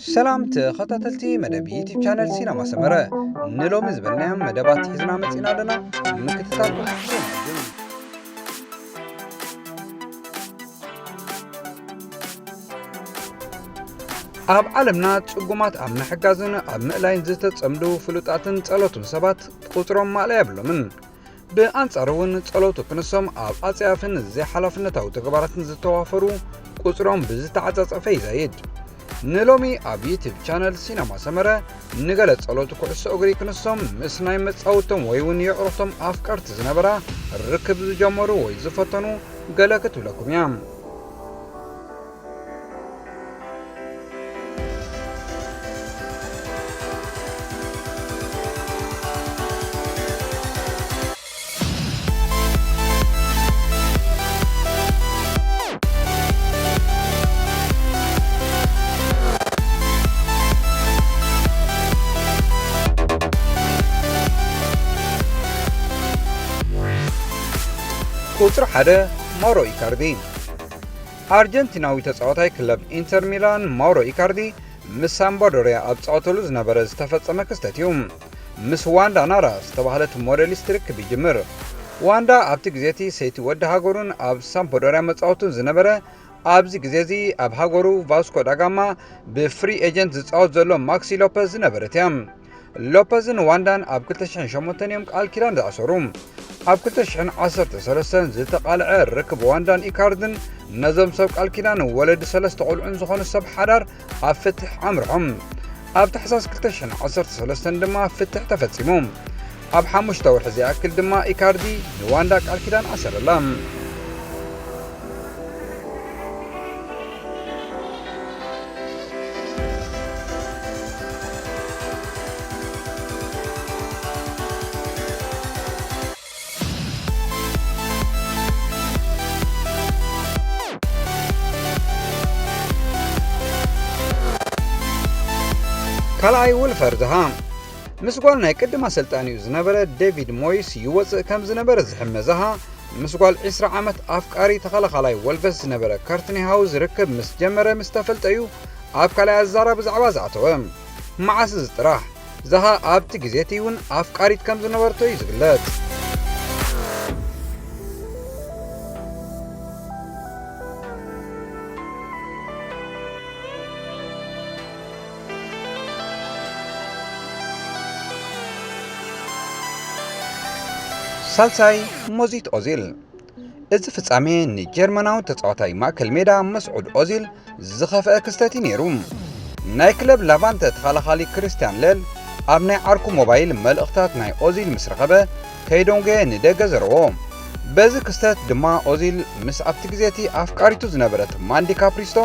ሰላም ተኸታተልቲ መደብ ዩቲብ ቻነል ሲነማ ሰመረ፣ ንሎሚ ዝበልናዮም መደባት ሒዝና መጺና ኣለና። ምክትታልኩም ይኹን። ኣብ ዓለምና ጽጉማት ኣብ ምሕጋዝን ኣብ ምእላይን ዝተጸምዱ ፍሉጣትን ጸሎቱን ሰባት ቁጽሮም ማእለያ የብሎምን። ብኣንጻሩ እውን ጸሎቱ ክንሶም ኣብ ኣጽያፍን ዘይሓላፍነታዊ ተግባራትን ዝተዋፈሩ ቁጽሮም ብዝተዓጻጸፈ ይዛይድ። ንሎሚ ኣብ ዩቲብ ቻነል ሲነማ ሰመረ ንገለ ጸሎቱ ኩዕሶ እግሪ ክንሶም ምስ ናይ መጻውቶም ወይ እውን የዕሩኽቶም ኣፍቀርቲ ዝነበራ ርክብ ዝጀመሩ ወይ ዝፈተኑ ገለ ክትብለኩም እያ። ቁጽሪ ሓደ፣ ማውሮ ኢካርዲ። ኣርጀንቲናዊ ተጻዋታይ ክለብ ኢንተር ሚላን ማውሮ ኢካርዲ ምስ ሳምባዶሪያ ኣብ ጸወተሉ ዝነበረ ዝተፈጸመ ክስተት እዩ። ምስ ዋንዳ ናራ ዝተባህለት ሞዴሊስት ርክብ ይጅምር። ዋንዳ ኣብቲ ግዜ እቲ ሰይቲ ወዲ ሃገሩን ኣብ ሳምፓዶርያ መጻወቱን ዝነበረ፣ ኣብዚ ግዜ እዚ ኣብ ሃገሩ ቫስኮ ዳጋማ ብፍሪ ኤጀንት ዝጻወት ዘሎ ማክሲ ሎፐዝ ዝነበረት እያ። ሎፐዝን ዋንዳን ኣብ ክልተ ሽሕን ሸሞንተን እዮም ቃል ኪዳን ዝኣሰሩ። ኣብ ክልተ ሽሕን ዓሰርተ ሰለስተን ዝተቓልዐ ርክብ ዋንዳን ኢካርድን ነዞም ሰብ ቃል ኪዳን ወለዲ ሰለስተ ቆልዑን ዝኾኑ ሰብ ሓዳር ኣብ ፍትሕ ኣምርሖም። ኣብ ታሕሳስ ክልተ ሽሕን ዓሰርተ ሰለስተን ድማ ፍትሕ ተፈጺሙ። ኣብ ሓሙሽተ ወርሒ ዝኣክል ድማ ኢካርዲ ንዋንዳ ቃል ኪዳን ኣሰረላ። ካልኣይ፣ ውልፈር ዝሃ ምስ ጓል ናይ ቅድም ኣሰልጣኒኡ ዝነበረ ዴቪድ ሞይስ ይወጽእ ከም ዝነበረ ዝሕመ ዝሃ፣ ምስ ጓል ዕስራ ዓመት ኣፍቃሪ ተኸላኻላይ ወልቨስ ዝነበረ ካርትኒ ሃውዝ ርክብ ምስ ጀመረ ምስ ተፈልጠ እዩ ኣብ ካልኣይ ኣዛራቢ ዛዕባ ዝኣተወ። መዓስ እዚ ጥራሕ? ዛሃ ኣብቲ ግዜ እቲ እውን ኣፍቃሪት ከም ዝነበረቶ እዩ ዝግለጽ። ሳልሳይ፣ ሞዚት ኦዚል። እዚ ፍጻሜ ንጀርመናዊ ተጻዋታይ ማእከል ሜዳ መስዑድ ኦዚል ዝኸፍአ ክስተት እዩ ነይሩ። ናይ ክለብ ላቫንተ ተኸላኻሊ ክሪስቲያን ሌል ኣብ ናይ ዓርኩ ሞባይል መልእኽታት ናይ ኦዚል ምስ ረኸበ፣ ከይደንጎየ ንደገ ዘረዎ። በዚ ክስተት ድማ ኦዚል ምስ ኣብቲ ግዜ እቲ ኣፍቃሪቱ ዝነበረት ማንዲ ካፕሪስቶ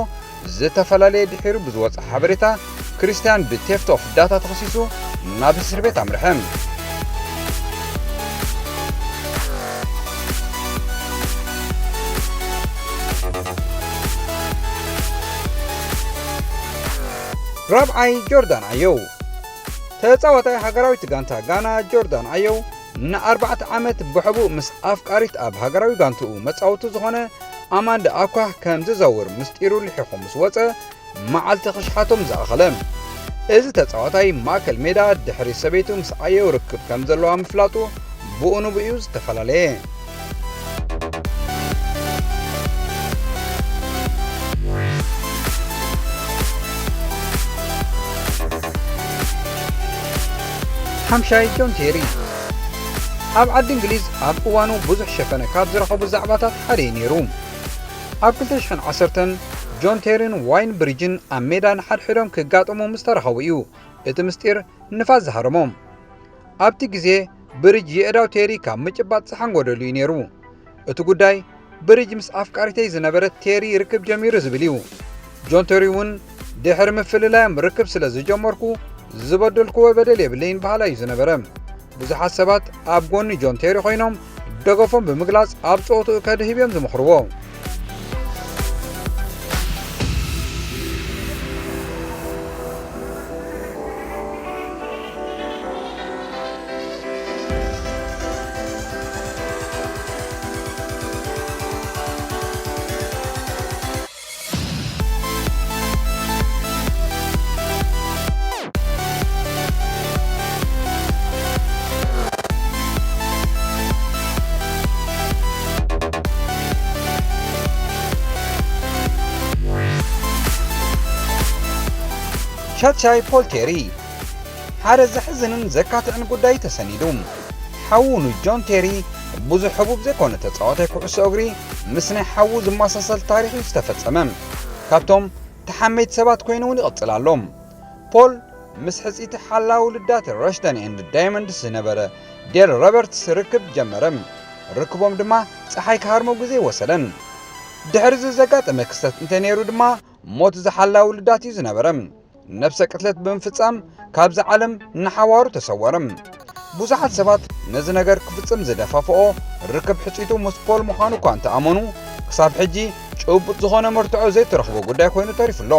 ዝተፈላለየ ድሒሩ ብዝወጸ ሓበሬታ፣ ክሪስቲያን ብቴፍት ኦፍ ዳታ ተኸሲሱ ናብ እስር ቤት ኣምርሐ። ራብዓይ፣ ጆርዳን ኣየው። ተጻዋታይ ሃገራዊት ጋንታ ጋና ጆርዳን ኣየው ንኣርባዕተ ዓመት ብሕቡእ ምስ ኣፍቃሪት ኣብ ሃገራዊ ጋንትኡ መጻወቱ ዝኾነ ኣማንዳ ኣኳህ ከም ዝዘውር ምስጢሩ ልሒኹ ምስ ወጸ፣ መዓልቲ ክሽሓቶም ዝኣኸለ። እዚ ተጻዋታይ ማእከል ሜዳ ድሕሪ ሰበይቱ ምስ ኣየው ርክብ ከም ዘለዋ ምፍላጡ ብኡ ንብኡ እዩ ዝተፈላለየ። ሓምሻይ፣ ጆን ቴሪ። ኣብ ዓዲ እንግሊዝ ኣብ እዋኑ ብዙሕ ሸፈነ ካብ ዝረኸቡ ዛዕባታት ሓደ እዩ ነይሩ። ኣብ ክልተ ሽሕን ዓሰርተን ጆን ቴሪን ዋይን ብሪጅን ኣብ ሜዳ ንሓድሕዶም ክጋጠሙ ምስ ተራኸቡ እዩ እቲ ምስጢር ንፋስ ዝሃረሞ። ኣብቲ ግዜ ብሪጅ የእዳው ቴሪ ካብ ምጭባጥ ዝሓንጎደሉ እዩ ነይሩ። እቲ ጉዳይ ብሪጅ ምስ ኣፍቃሪተይ ዝነበረት ቴሪ ርክብ ጀሚሩ ዝብል እዩ። ጆን ቴሪ እውን ድሕሪ ምፍልላዮም ርክብ ስለ ዝጀመርኩ ዝበደልክዎ በደል የብለይን በሃላይ እዩ ዝነበረ። ብዙሓት ሰባት ኣብ ጎኒ ጆን ቴሪ ኮይኖም ደገፎም ብምግላጽ ኣብ ጸወትኡ ከድህብ እዮም ዝመኽርዎ። ሻትሻይ ፖል ቴሪ ሓደ ዘሕዝንን ዘካትዕን ጉዳይ ተሰኒዱ። ሓዉ ንጆን ቴሪ ብዙሕ ሕቡብ ዘይኮነ ተጻዋታይ ኩዕሶ እግሪ ምስ ናይ ሓዉ ዝመሳሰል ታሪኽ እዩ ዝተፈጸመ። ካብቶም ተሓመይቲ ሰባት ኮይኑ እውን ይቕጽል ኣሎ። ፖል ምስ ሕጽይቲ ሓላዊ ውልዳት ረሽተን ኤንድ ዳይመንድስ ዝነበረ ዴል ሮበርትስ ርክብ ጀመረ። ርክቦም ድማ ጸሓይ ክሃርሞ ግዜ ወሰደን። ድሕሪ እዚ ዘጋጠመ ክስተት እንተነይሩ ድማ ሞት ዝሓላ ውልዳት እዩ ዝነበረ። ነብሰ ቅትለት ብምፍጻም ካብዚ ዓለም ንሓዋሩ ተሰወረ። ብዙሓት ሰባት ነዚ ነገር ክፍጽም ዝደፋፍኦ ርክብ ሕጺቱ ምስ ፖል ምዃኑ እኳ እንተኣመኑ፣ ክሳብ ሕጂ ጭቡጥ ዝኾነ መርትዖ ዘይተረኽቦ ጉዳይ ኮይኑ ተሪፉ ኣሎ።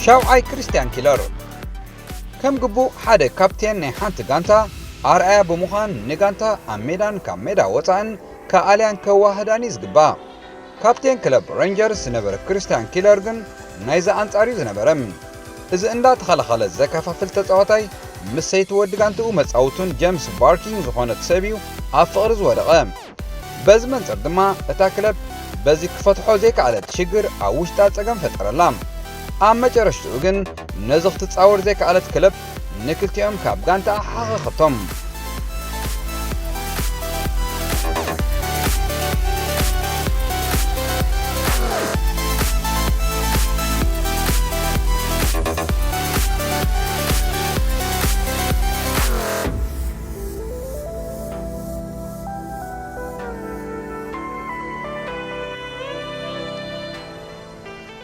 ሻውዓይ፣ ክሪስቲያን ኪለር። ከም ግቡእ ሓደ ካፕቴን ናይ ሓንቲ ጋንታ ኣርኣያ ብምዃን ንጋንታ ኣብ ሜዳን ካብ ሜዳ ወጻእን ከኣልያን ከዋህዳን እዩ ዝግባእ። ካፕቴን ክለብ ሬንጀርስ ዝነበረ ክሪስቲያን ኪለር ግን ናይዚ ኣንጻር እዩ ዝነበረ። እዚ እንዳተኸላኸለ ዘከፋፍል ተጻዋታይ ምስ ሰይቲ ወዲ ጋንትኡ መጻውቱን ጀምስ ባርኪን ዝኾነት ሰብ እዩ ኣብ ፍቕሪ ዝወደቐ። በዚ መንጽር ድማ እታ ክለብ በዚ ክፈትሖ ዘይከኣለት ሽግር ኣብ ውሽጣ ጸገም ፈጠረላ። ኣብ መጨረሽትኡ ግን ነዚ ክትጻወር ዘይከኣለት ክለብ ንክልቲኦም ካብ ጋንታኣ ሓኸኸቶም።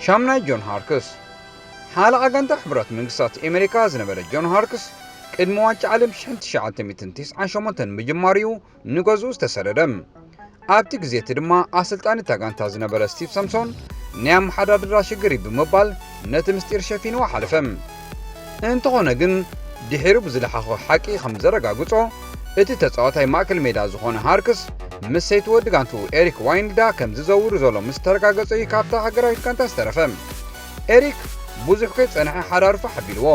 ሻምናይ፣ ጆን ሃርክስ። ሓለቓ ጋንታ ሕቡራት መንግስታት ኣሜሪካ ዝነበረ ጆን ሃርክስ፣ ቅድሚ ዋንጫ ዓለም ሽሕን ትሽዓተ ሚእትን ተስዓን ሸሞንተን ምጅማሩ'ዩ ንገዝኡ ዝተሰደደ። ኣብቲ ግዜ እቲ ድማ ኣሰልጣኒ እታ ጋንታ ዝነበረ ስቲቭ ሳምሶን፣ ናይ ኣመሓዳድራ ሽግር እዩ ብምባል ነቲ ምስጢር ሸፊንዎ ሓለፈ። እንተኾነ ግን፣ ድሒሩ ብዝለሓኾ ሓቂ ከም ዘረጋግጾ፣ እቲ ተጻዋታይ ማእከል ሜዳ ዝኾነ ሃርክስ ምስ ሰይቲ ወዲ ጋንትኡ ኤሪክ ዋይንዳ ከም ዝዘውር ዘሎ ምስ ተረጋገጸ እዩ ካብታ ሃገራዊት ጋንታ ዝተረፈ። ኤሪክ ብዙሕ ከይጸንሐ ሓዳሩ ፋሕ ኣቢልዎ።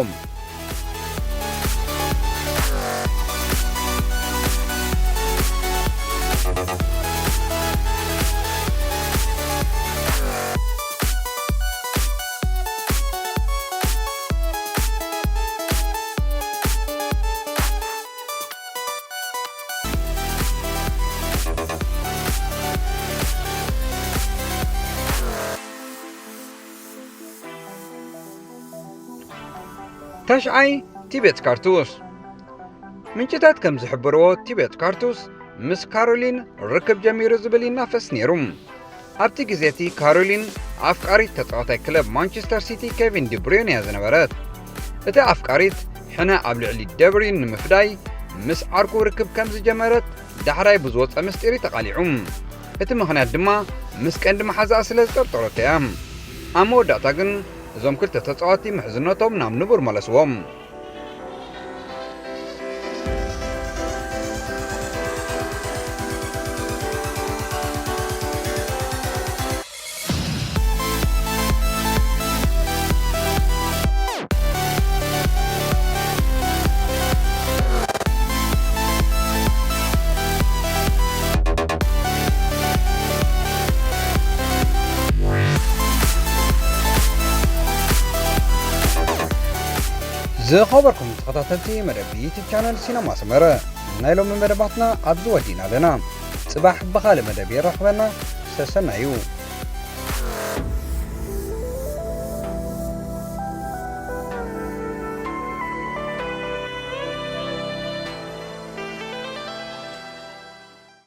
ተሽዓይ፣ ቲቤት ካርቱስ። ምንጭታት ከም ዝሕብርዎ፣ ቲቤት ካርቱስ ምስ ካሮሊን ርክብ ጀሚሩ ዝብል ይናፈስ ነይሩ። ኣብቲ ግዜ እቲ ካሮሊን ኣፍቃሪት ተጻዋታይ ክለብ ማንቸስተር ሲቲ ኬቪን ዲብሩይነ እያ ዝነበረት። እታ ኣፍቃሪት ሕነ ኣብ ልዕሊ ደብሪን ንምፍዳይ ምስ ዓርኩ ርክብ ከም ዝጀመረት ዳሕራይ ብዝወጸ ምስጢር እዩ ተቓሊዑ። እቲ ምኽንያት ድማ ምስ ቀንዲ መሓዛኣ ስለ ዝጠርጠረቶ እያ። ኣብ መወዳእታ ግን እዞም ክልተ ተጻወትቲ ምሕዝነቶም ናብ ንቡር መለስዎም። ዝኸበርኩም ተኸታተልቲ መደብ ዩቱብ ቻነል ሲነማ ሰመረ፣ ናይ ሎሚ መደባትና ኣብዚ ወዲእና ኣለና። ጽባሕ ብኻልእ መደብ የራኽበና። ሰሰናዩ።